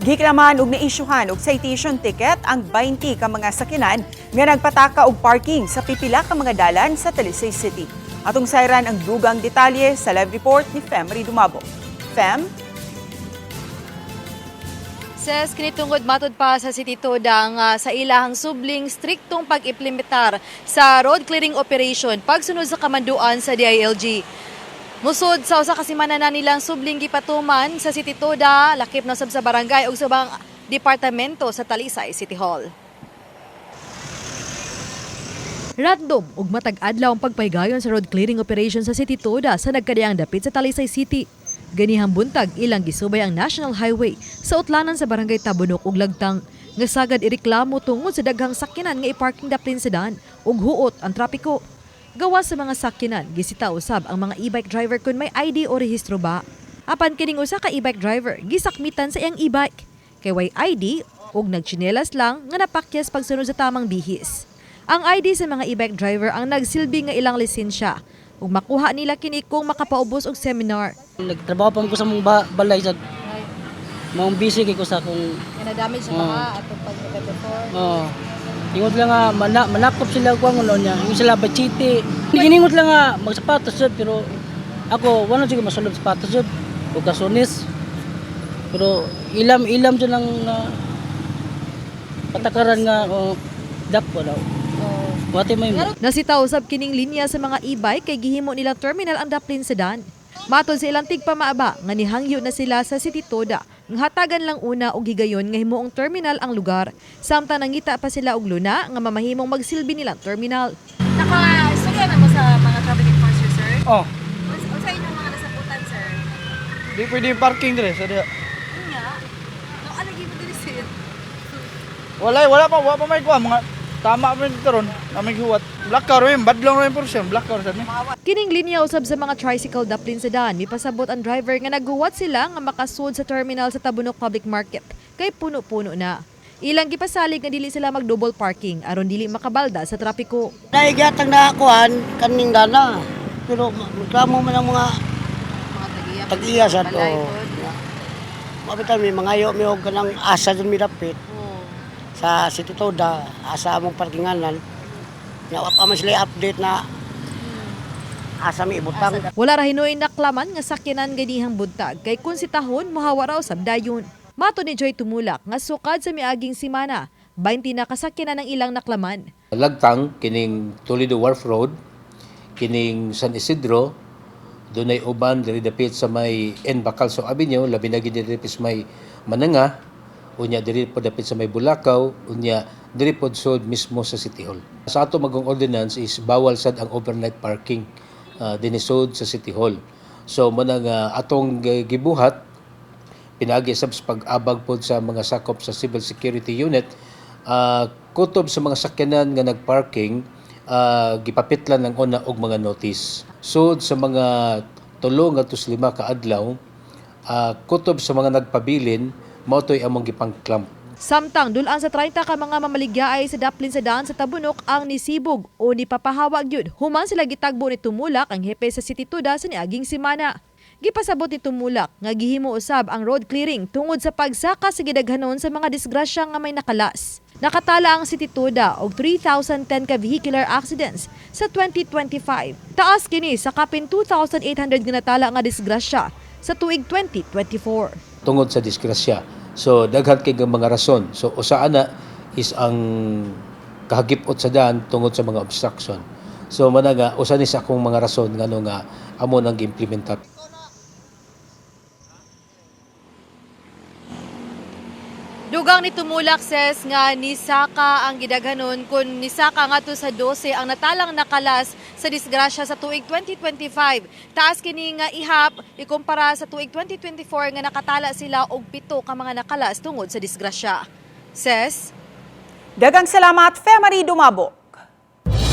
Giklaman og naisyuhan og citation ticket ang 20 ka mga sakyanan nga nagpataka og parking sa pipila ka mga dalan sa Talisay City. Atong sayran ang dugang detalye sa live report ni Femary Dumabo. Fem? Ses, kini tungod matod pa sa City Toda nga sa ilahang subling striktong pag-implementar sa road clearing operation pagsunod sa kamanduan sa DILG. Musod sa usa ka semana na nilang subling gipatuman sa City Toda, lakip na sab sa barangay ug sa ubang departamento sa Talisay City Hall. Random ug matag adlaw ang pagpahigayon sa road clearing operation sa City Toda sa nagkadiang dapit sa Talisay City. Ganihang buntag, ilang gisubay ang National Highway sa utlanan sa barangay Tabunok ug Lagtang nga sagad ireklamo tungod sa daghang sakyanan nga i-parking daplin sa daan ug huot ang trapiko. Gawas sa mga sakyanan, gisita usab ang mga e-bike driver kung may ID o rehistro ba. Apan kining usa ka e-bike driver gisakmitan sa iyang e-bike kay way ID ug nagtsinelas lang nga napakyas pagsunod sa tamang bihis. Ang ID sa mga e-bike driver ang nagsilbi nga ilang lisensya ug makuha nila kini kung makapaubos og seminar. Nagtrabaho pa ko sa mong balay sa maong busy kay ko sa akong Nga na-damage na ba atong pag before? Oh. Ingot lang nga manakop sila ko ang niya. Ingot sila bachiti. Giningot lang nga magsapatos jud, pero ako wala jud ko masulod sapatos jud o kasunis. Pero ilam ilam jud ang patakaran nga oh, dako daw. Wati may mo. Nasita usab kining linya sa mga e-bike kay gihimo nilang terminal ang daplin sa dan. Matod sa ilang tigpamaaba nga nihangyo na sila sa City Toda nga hatagan lang una og higayon nga himuong terminal ang lugar. Samtang nangita pa sila og luna nga mamahimong magsilbi nilang terminal. Naka-istorya na mo sa mga traffic enforcer, sir? Oh, Unsa inyong mga nasabutan, sir? di pwede yung parking dire sa diha. Nga. No, alagi mo diri, sir. Wala, wala pa may kuha mga tama pa dito ron. Namig huwat. Black car rin, badlong rin portion, black car sad ni. Kining linya usab sa mga tricycle daplin sa daan, mipasabot ang driver nga naghuwat sila nga makasud sa terminal sa Tabunok Public Market kay puno-puno na. Ilang gipasalig nga dili sila mag-double parking aron dili makabalda sa trapiko. Naigatang nakakuhan kaning dana. Pero reklamo man ang mga tag-iya sa to. Mabitan may mga yo may og kanang asa dun midapit sa City Toda, asa among parkinganan. Nya wa pa man sila update na asa mi ibutang. Wala ra hinuoy naklaman nga sakyanan ganihang buntag kay kung sitahon mohawa raw sab dayon. Mato ni Joy Tumulak nga sukad sa miaging simana, 20 na kasakyanan ang ilang naklaman. Lagtang kining Toledo Wharf Road, kining San Isidro, dunay uban diri dapit sa may N. Bacalso Avenue, labi na gid diri dapit sa may Mananga, unya diri po dapit sa may Bulacau, unya diri pod sud mismo sa City Hall. Sa ato magong ordinance is bawal sad ang overnight parking dinhi sud sa City Hall. So mo na nga atong gibuhat pinaagi sab sa pag-abag pod sa mga sakop sa Civil Security Unit, kutob sa mga sakyanan nga nagparking, gipapitlan ng una og mga notice. Sud sa mga 3 ngadto sa 5 ka adlaw, kutob sa mga nagpabilin mao to'y among gipang-clamp. Samtang dulaan sa 30 ka mga mamaligyaay sa daplin sa daan sa Tabunok ang nisibog o nipapahawa gyud human sila gitagbo ni Tumulak ang hepe sa City Toda sa niaging semana. Gipasabot ni Tumulak nga gihimo usab ang road clearing tungod sa pagsaka sa gidaghanon sa mga disgrasya nga may nakalas. Nakatala ang City Toda og 3,010 ka vehicular accidents sa 2025. Taas kini sa kapin 2,800 nga natala nga disgrasya sa tuig 2024. Tungod sa disgrasya. So daghan kay nga mga rason. So usa ana is ang kahagipot sa daan tungod sa mga obstruction. So mana nga usa ni sa akong mga rason ngano nga amo nang giimplementar. Dugang ni Tumulak says nga nisaka ang gidaghanon kun nisaka ngadto sa 12 ang natalang nakalas sa disgrasya sa tuig 2025. Taas kini nga ihap ikumpara sa tuig 2024 nga nakatala sila og 7 ka mga nakalas tungod sa disgrasya. Ses. Dagang salamat, Femary Dumabo.